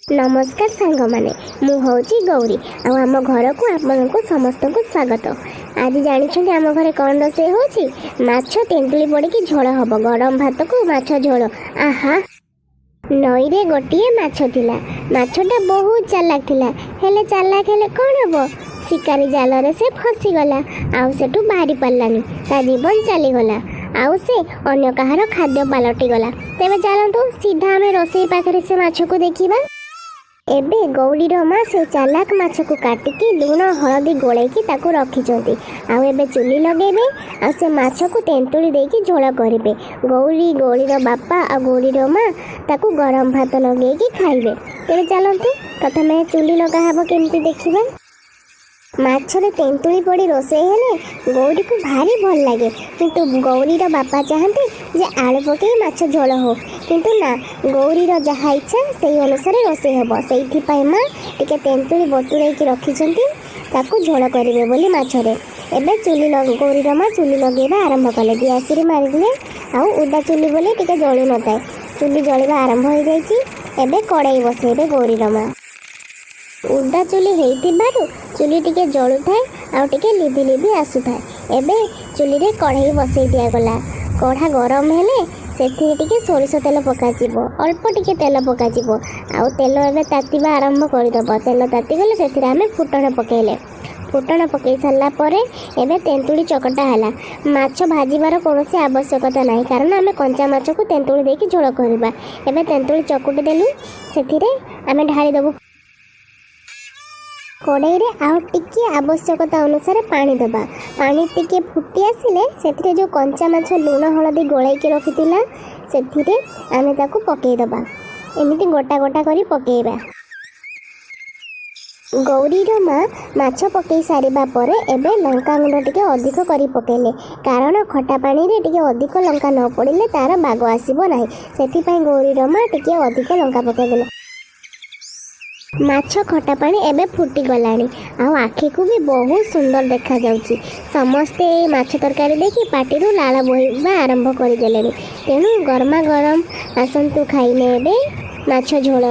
ନମସ୍କାର ସାଙ୍ଗମାନେ, ମୁଁ ହେଉଛି ଗୌରୀ ଆଉ ଆମ ଘରକୁ ଆପଣଙ୍କୁ ସମସ୍ତଙ୍କୁ ସ୍ୱାଗତ। ଆଜି ଜାଣିଛନ୍ତି ଆମ ଘରେ କ'ଣ ରୋଷେଇ ହେଉଛି? ମାଛ ତେନ୍ତୁଳି ପଡ଼ିକି ଝୋଳ ହେବ। ଗରମ ଭାତକୁ ମାଛ ଝୋଳ, ଆହା! ନଈରେ ଗୋଟିଏ ମାଛ ଥିଲା। ମାଛଟା ବହୁତ ଚାଲାକ ଥିଲା। ହେଲେ ଚାଲାକ ହେଲେ କ'ଣ ହେବ, ଶିକାରୀ ଜାଲରେ ସେ ଫସିଗଲା ଆଉ ସେଠୁ ବାହାରି ପାରିଲାନି। ତା ଜୀବନ ଚାଲିଗଲା ଆଉ ସେ ଅନ୍ୟ କାହାର ଖାଦ୍ୟ ପାଲଟିଗଲା। ତେବେ ଚାଲନ୍ତୁ ସିଧା ଆମେ ରୋଷେଇ ପାଖରେ ସେ ମାଛକୁ ଦେଖିବା। ଏବେ ଗୌରୀର ମା ସେ ଚାଲାକ ମାଛକୁ କାଟିକି ଲୁଣ ହଳଦୀ ଗୋଳେଇକି ତାକୁ ରଖିଛନ୍ତି ଆଉ ଏବେ ଚୁଲି ଲଗେଇବେ ଆଉ ସେ ମାଛକୁ ତେନ୍ତୁଳି ଦେଇକି ଝୋଳ କରିବେ। ଗୌରୀ, ଗୌରୀର ବାପା ଆଉ ଗୌରୀର ମା ତାକୁ ଗରମ ଭାତ ଲଗେଇକି ଖାଇବେ। ତେବେ ଚାଲନ୍ତୁ ପ୍ରଥମେ ଚୁଲି ଲଗା ହେବ କେମିତି ଦେଖିବା। ମାଛରେ ତେନ୍ତୁଳି ପଡ଼ି ରୋଷେଇ ହେଲେ ଗୌରୀକୁ ଭାରି ଭଲ ଲାଗେ। କିନ୍ତୁ ଗୌରୀର ବାପା ଚାହାନ୍ତି ଯେ ଆଳୁ ପକେଇ ମାଛ ଝୋଳ ହଉ। କିନ୍ତୁ ନା, ଗୌରୀର ଯାହା ଇଚ୍ଛା ସେଇ ଅନୁସାରେ ରୋଷେଇ ହେବ। ସେଇଥିପାଇଁ ମା ଟିକେ ତେନ୍ତୁଳି ବତୁରେଇକି ରଖିଛନ୍ତି, ତାକୁ ଝୋଳ କରିବେ ବୋଲି ମାଛରେ। ଏବେ ଚୁଲି, ଗୌରୀର ମା ଚୁଲି ଲଗେଇବା ଆରମ୍ଭ କଲେ। ଦିଆସିଲି ମାରିଦେଲେ ଆଉ ଉଦା ଚୁଲି ବୋଲି ଟିକେ ଜଳୁ ନଥାଏ। ଚୁଲି ଜଳିବା ଆରମ୍ଭ ହୋଇଯାଇଛି। ଏବେ କଡ଼େଇ ବସେଇବେ ଗୌରୀର ମା। ଉଦା ଚୁଲି ହେଇଥିବାରୁ ଚୁଲି ଟିକେ ଜଳୁଥାଏ ଆଉ ଟିକେ ଲିଭି ଲିଭି ଆସୁଥାଏ। ଏବେ ଚୁଲିରେ କଢ଼େଇ ବସେଇ ଦିଆଗଲା। କଢ଼ା ଗରମ ହେଲେ ସେଥିରେ ଟିକେ ସୋରିଷ ତେଲ ପକାଯିବ, ଅଳ୍ପ ଟିକେ ତେଲ ପକାଯିବ ଆଉ ତେଲ ଏବେ ତାତିବା ଆରମ୍ଭ କରିଦେବ। ତେଲ ତାତିଗଲେ ସେଥିରେ ଆମେ ଫୁଟଣ ପକାଇଲେ। ଫୁଟଣ ପକାଇ ସାରିଲା ପରେ ଏବେ ତେନ୍ତୁଳି ଚକଟା ହେଲା। ମାଛ ଭାଜିବାର କୌଣସି ଆବଶ୍ୟକତା ନାହିଁ, କାରଣ ଆମେ କଞ୍ଚା ମାଛକୁ ତେନ୍ତୁଳି ଦେଇକି ଝୋଳ କରିବା। ଏବେ ତେନ୍ତୁଳି ଚକୁଟି ଦେଲୁ, ସେଥିରେ ଆମେ ଢାଳିଦେବୁ। କଢ଼େଇରେ ଆଉ ଟିକିଏ ଆବଶ୍ୟକତା ଅନୁସାରେ ପାଣି ଦେବା। ପାଣି ଟିକେ ଫୁଟି ଆସିଲେ ସେଥିରେ ଯେଉଁ କଞ୍ଚା ମାଛ ଲୁଣ ହଳଦୀ ଗୋଳେଇକି ରଖିଥିଲା, ସେଥିରେ ଆମେ ତାକୁ ପକାଇଦେବା। ଏମିତି ଗୋଟା ଗୋଟା କରି ପକାଇବା। ଗୌରୀର ମା ମାଛ ପକାଇ ସାରିବା ପରେ ଏବେ ଲଙ୍କା ଗୁଣ୍ଡ ଟିକେ ଅଧିକ କରି ପକାଇଲେ, କାରଣ ଖଟା ପାଣିରେ ଟିକେ ଅଧିକ ଲଙ୍କା ନ ପଡ଼ିଲେ ତା'ର ବାଗ ଆସିବ ନାହିଁ। ସେଥିପାଇଁ ଗୌରୀର ମା ଟିକେ ଅଧିକ ଲଙ୍କା ପକାଇଦେଲେ। ମାଛ ଖଟା ପାଣି ଏବେ ଫୁଟିଗଲାଣି ଆଉ ଆଖିକୁ ବି ବହୁତ ସୁନ୍ଦର ଦେଖାଯାଉଛି। ସମସ୍ତେ ଏଇ ମାଛ ତରକାରୀ ଦେଖି ପାଟିରୁ ଲାଳ ବୋହିବା ଆରମ୍ଭ କରିଦେଲେଣି। ତେଣୁ ଗରମା ଗରମ ଆସନ୍ତୁ ଖାଇଲେ ଏବେ ମାଛ ଝୋଳ।